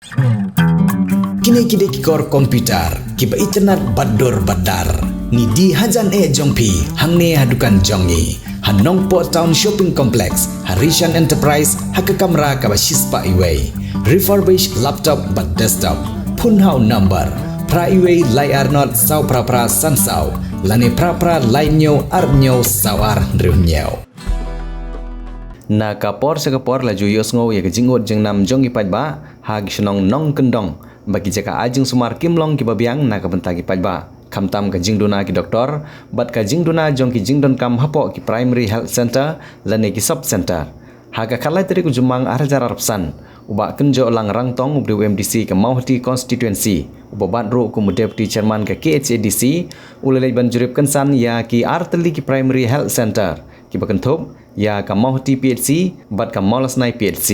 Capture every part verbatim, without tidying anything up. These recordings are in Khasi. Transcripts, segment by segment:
Kine ki dei ki kor computer kiba itynnad bad dur bad dar. Ngi die hajan eh jong phi hangne ha dukan jong ngi ha Nongpoh Town Shopping Complex, ha Rishan Enterprise, ha ka kamra kaba shispah iwei. Refurbish laptop bad desktop. Phone ha u number phra iwei lai ar not saw phra phra san saw, lane phra phra lai hynñiew ar hynñiew saw ar hynriew hynñiew. Na ka por sha ka por la ju ïohsngew ïa ka jingud jingnam jong ki paidbah ha ki shnong nongkyndong ba ki jaka ai jingsumar kim long kiba biang na ka bynta ki paidbah, khamtam ka jingduna ki doktor bad ka jingduna jong ki jingdonkam hapoh ki Primary Health Centre lane ki Sub Centre. Ha ka khatlai tarik u Jymmang ar hajar arphew san, u Bah Kynjohlang Rangtong, uba dei u M D C ka Mawhati Constituency, uba bat ruh kum u Deputy Chairman ka K H A D C, u la leit ban jurip kynsan ïa ki artylli ki Primary Health Centre kiba kynthup ïa ka Mawhati P H C bad ka Mawlasnai P H C.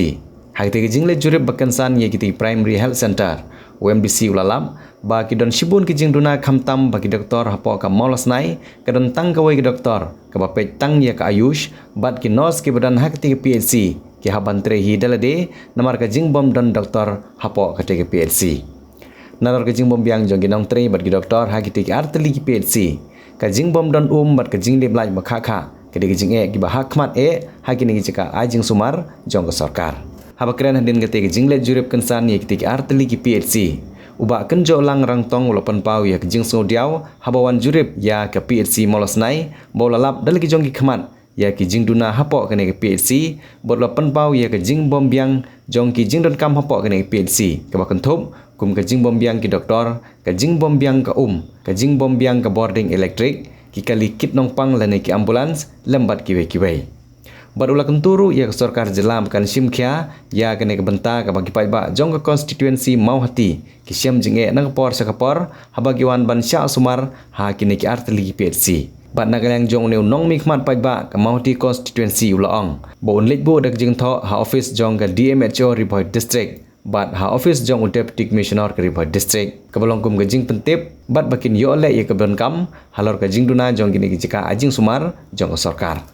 Ha kata ka jingleit jurip ba kynsan ïa kita ki Primary Health Centre, u M D C u la lap ba ki don shibun ki jingduna, khamtam ba ki doktor hapoh ka Mawlasnai ka don tang kawei ka doktor kaba peit tang ïa ka Ayush bad ki nurse kiba don ha kata ka P H C ki hap ban trei hi da lade namar ka jingbym don doktor hapoh kata ka P H C. Nalor ka jingbym biang jong ki nongtrei bad ki doktor ha kita ki artylli ki P H C, ka jingbym don um bad ka jinglip lait ba khah khah ka dei ka jingeh kiba ha khmat eh ha kine ki jaka ai jingsumar jong ka sorkar. Haba kren hadien kata ka jingleit jurip kynsan ïa kita ki artylli ki P H C, u Bah Kynjohlang Rangtong u la pynpaw ïa ka jingsngewdiaw haba wan jurip ïa ka P H C Mawlasnai, ba u la lap da la ki jong ki khmat ïa ki jingduna hapoh kane ka P H C bad u la pynpaw ïa ka jingbym biang jong ki jingdonkam hapoh kane ka P H C, kaba kynthup kum ka jingbym biang ki doktor, ka jingbym biang ka um, ka jingbym biang ka bording elektrik, ki kali kit nongpang lane ki ambulance lem bad kiwei kiwei. Bad u la kyntu ruh ïa ka sorkar jylla ba kan shim khia ïa kane ka bynta kaba ki paidbah jong ka constituency Mawhati ki shem jingeh na ka por sha ka por haba ki wan ban shah sumar ha kine ki artylli ki P H C. Bad na ka liang jong une u nongmihkhmat paidbah ka Mawhati Constituency u la ong ba un leit buh da ka jingthoh ha office jong ka D M H O Ri Bhoi District bad ha office jong u Deputy Commissioner ka Ri Bhoi District, kaba long kum ka jingpyntip bad ba kin ïoh leh ïa ka donkam halor ka jingduna jong kine ki jaka ai jingsumar jong ka sorkar.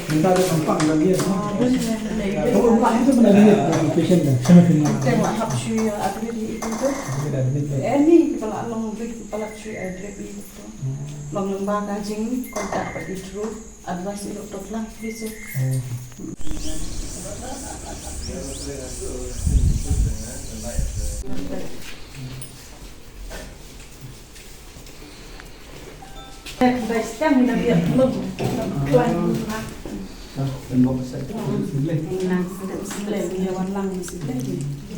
Minta dia nampak lagi ya. Kalau nampak itu pernah lihat patient dah. Tengok hap shui admit itu tu. Dia dah admit dah. Any kepala long big kepala shui admit itu. Long lembah kajing kontak bagi through advice itu tu lah bisa.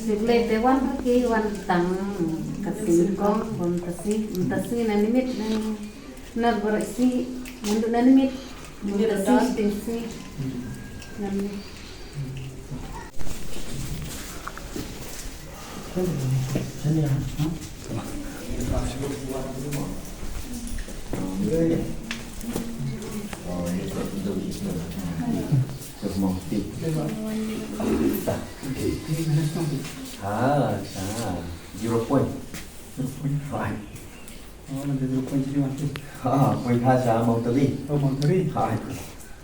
Siblei te wan ki wan tang ka singkong bom tasi, tasi na nimit na, na bor si mundu na nimit. Bom tasi ting si na nimit. Ha, ha. Zero point. Zero point five. Oh, ada zero point three one. Ha, point ha sa Mawtari. Oh, Mawtari. Ha.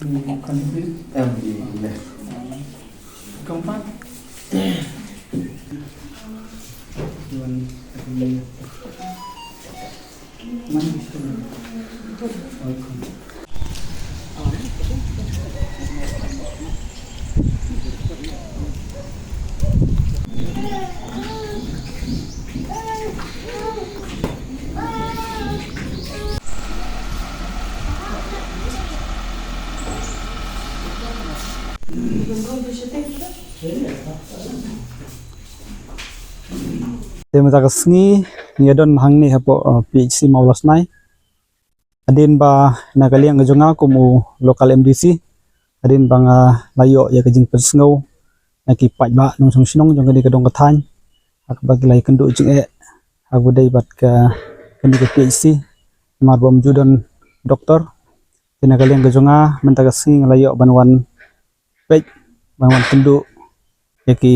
Ini bukan itu. Em, di, di, keempat. One, satu lagi. Mana di situ? Oh, itu. Te mynta ka sngi ngi ïa don hangne hapoh, uh, P H C Mawlasnai. Hadien ba na ka liang ka jong nga kum u local M D C, hadien ba nga la ïoh ïa ka jingpynsngew na ki paidbah nongshong shnong jong kane ka dong ka thaiñ, ha kaba ki la ïakynduh jingeh ha kaba dei bad ka, kane ka P H C, namar ba ym ju don doktor. Te na ka liang ka jong nga mynta ka sngi nga la ïoh ban wan peit, ban wan kynduh ïa ki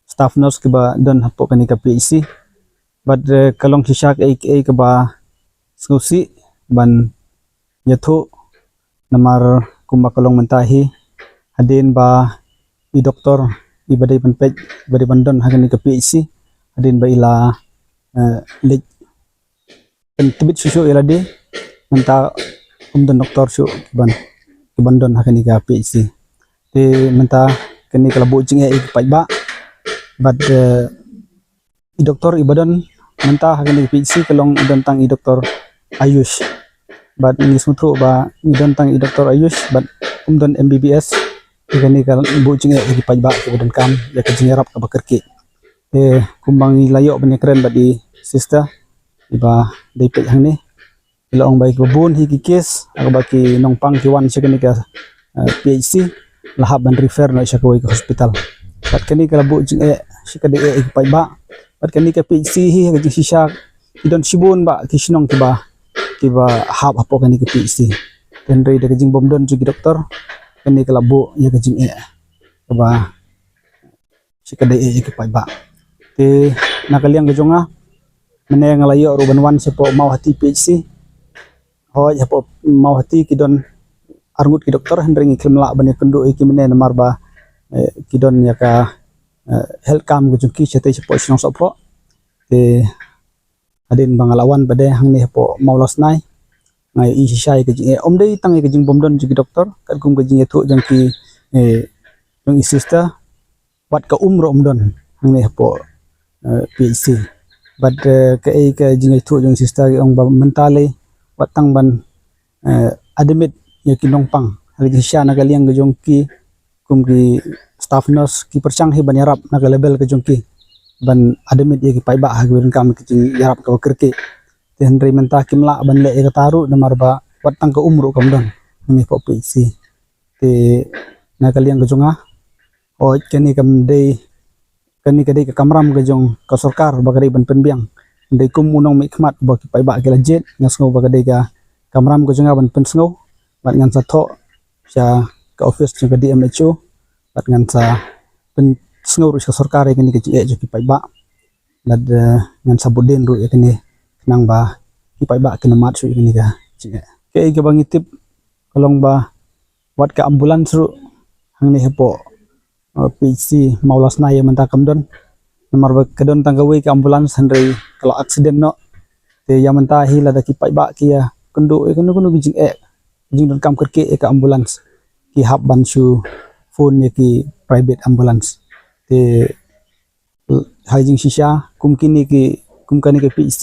staff nurse kiba don hapoh kane ka P H C. Bad, eh, ka long shisha kaei kaei kaba sngewsih ban ïathuh, namar kumba ka long mynta hi, hadien ba i doktor iba dei ban peit, iba dei ban don ha kane ka P H C, hadien ba i la, eh, leit pyntbit shuh shuh ïa lade, mynta ym don doktor shuh kiban, kiban don ha kane ka P H C. Te mynta kane ka la buh jingeh ïa ki paidbah. Bad, eh, i doktor iba don mynta ha kane ka P H C ka long i don tang i doktor Ayush. Bad ngi sngewthuh ba i don tang i doktor Ayush bad ym don M B B S. Te kane ka buh jingeh ïa ki paidbah kiba donkam ïa ka jingïarap kaba kyrkieh. Te kumba ngi la ïoh ban ïakren bad i sister iba dei peit hangne, i la ong ba kiba bun hi ki case ha kaba ki nongpang ki wan sha kane ka, eh, P H C la hap ban refer noh sha kawei ka hospital. Bad kane ka la buh jingeh shikatdei eh ïa ki paidbah. Bad kane ka P H C hi ha ka jingshisha ki don shibun bah ki shnong kiba, kiba hap hapoh kane ka P H C. Te hynrei da ka jingbym don jong ki doktor, kane ka la buh ïa ka jingeh kaba shikatdei eh ïa ki paidbah. Te na ka liang ka jong nga, mynne nga la ïoh ruh ban wan shapoh Mawhati P H C. Hooid, hapoh Mawhati ki don arngut ki doktor, hynrei ngi khlem lah ban ïakynduh ïa ki mynne namar ba, eh, ki don ïa ka, eh, health camp ka jong ki shatei shapoh shnong Sohphoh. Te hadien ba nga la wan pat de hangne hapoh Mawlasnai, nga ïohi shisha ïa ka jingeh, ym dei tang ïa ka jingbym don jong ki doktor, katkum ka jingïathuh jong ki, eh, jong i sister, wat ka um ruh ym don hangne hapoh, eh, P H C. Bad, eh, kaei ka jingïathuh jong i sister, ki ong ba mynta lei wat tang ban, eh, admit ïa ki nongpang ha ka jingshisha na ka liang ka jong ki, kum ki staff nurse ki pyrshang hi ban ïarap na ka level ka jong ki ban admit ïa ki paidbah ha kaba donkam ka jingïarap kaba kyrkieh. Te hynrei mynta kim lah ban leh ïa kata ruh namar ba wat tang ka um ruh kam don hangne hapoh P H C. Te na ka liang ka jong nga, hooid, kane kam dei, kane ka dei ka kamram ka jong ka sorkar ba ka dei ban pynbiang. Hynrei kum u nongmihkhmat ba ki paidbah ki la jied, nga sngew ba ka dei ka kamram ka jong nga ban pynsngew, bad ngan sa thoh sha ka office jong ka D M H O, bad ngan sa pynsngew ruh sha ka sorkar ïa kane ka jingeh jong ki paidbah. Bad, eh, ngan sa bud dien ruh ïa kane khnang ba ki paidbah kin ym mad shuh ïa kane ka jingeh. Kaei kaba ngi tip ka long ba wat ka ambulance ruh hangne hapoh, eh, P H C Mawlasnai ïa mynta kam don. Namar ba ka don tang kawei ka ambulance hynrei ka la accident noh. Te ïa mynta hi lada ki paidbah ki ïakynduh ïa kano kano ka jingeh, jingdonkam kyrkieh ïa ka ambulance, ki hap ban shu phone ïa ki private ambulance. Te ha ka jingshisha kum kine ki, kum kane ka P H C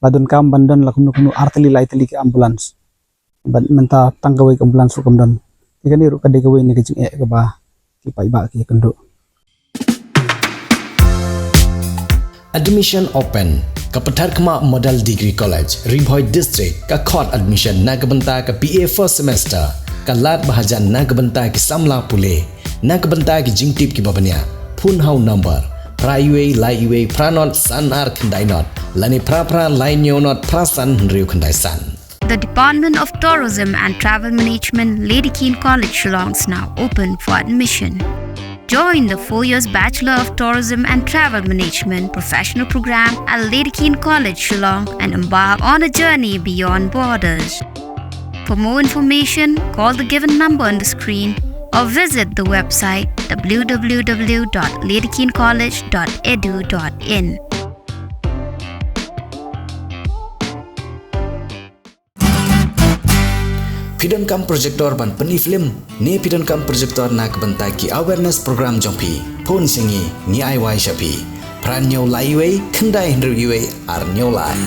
la donkam ban don la kumno kumno ar tylli lai tylli ki ambulance. Bad mynta tang kawei ka ambulance ruh kam don. Te kane ruh ka dei kawei na ka jingeh kaba ki paidbah ki ïakynduh. Admission open. Ka Patharkhmah Model Degree College, Ri Bhoi District, ka khot admission na ka bynta ka B A first semester. Ka lad ba hajan na ka bynta ki samla pule. Na ka bynta ki jingtip kiba bniah, phone ha u number phra wei lai wei phra not san ar khyndai not, lane phra phra lai hynñiew not phra san hynriew khyndai san. The Department of Tourism and Travel Management, Lady Keane College, Shillong is now open for admission. Join the four years Bachelor of Tourism and Travel Management professional program at Lady Keane College, Shillong, and embark on a journey beyond borders. For more information, call the given number on the screen or visit the website w w w dot lady keane college dot e d u dot in. Phi donkam projector ban pynmih film, ne phi donkam projector na ka bynta ki awareness program jong phi? Phone sha ngi, ngi ai wai sha phi. Phra hynñiew lai wei, khyndai hynriew wei, ar hynñiew lai.